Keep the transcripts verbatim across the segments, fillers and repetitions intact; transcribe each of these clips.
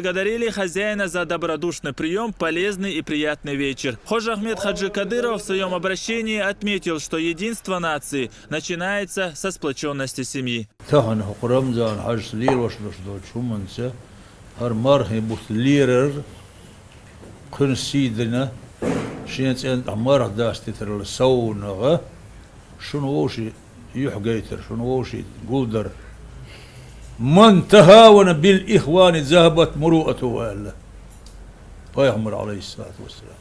Благодарили хозяина за добродушный приём, полезный и приятный вечер. Хож-Ахмед Хаджи Кадыров в своём обращении отметил, что единство нации начинается со сплочённости семьи. Тахан хӀокху Рамзан-Хьаьжас лелош долуш долчу хӀуманца хӀара мархийн бутт лерар, кхуьнан сий дина, шен цӀенна тӀехь марха дастийтарал совнагӀа, шуна вовшийн юьхь гайтар, шуна вовшийн гулдар. «Ман тахавана бил ихвани захабат муруатуху», аьлла Пайхамар, алейхиссалату вассалам.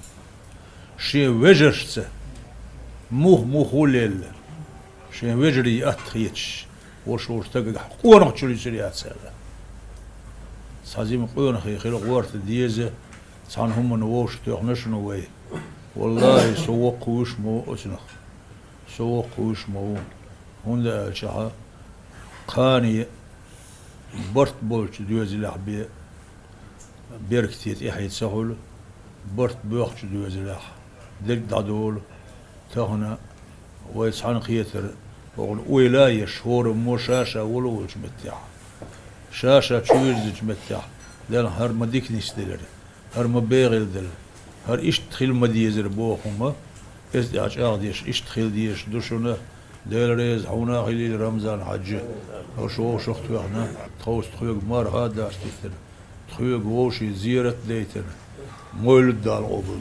Шен вежаршца мух-муха лелла, шен вежарий атта хеташ, вовш-вовш стагагахь къонах чуьра юьсур яц аьлла. Цхьа жима къонахий хила гӀорта деза, цхьана хӀуманна вовшах тоьхна шуна вай. Валлахи, со воккхавеш ма ву оцунах. Со воккхавеш ма ву. ХӀунда аьлча кхане барт болчу доьзалехь бен беркате тӀаьхье ца хуьлу, барт боьхначу доьзалехь дерг дӀадолу. Тахана вай цхьаьнакхетар, хӀокхунна ойла а еш, хӀораммо ша-ша волу волчу меттехь, ша-ша чу вирзинчу меттехь, Дала хӀара ма дика нисделира, хӀара ма бегӀийла делла, хӀара иштта хила ма дезара боху хӀума, иза тӀехь чӀагӀдеш, иштта хила дезаш ду шуна. Дела реза хьуна а хуьлийла, Рамзан-Хьаьжа, хӀорш вовшах а тоьхна, тховса тхоьга марха а дастийтина, тхоьга вовшийн зерат а дайтина, мовлид Дала къобал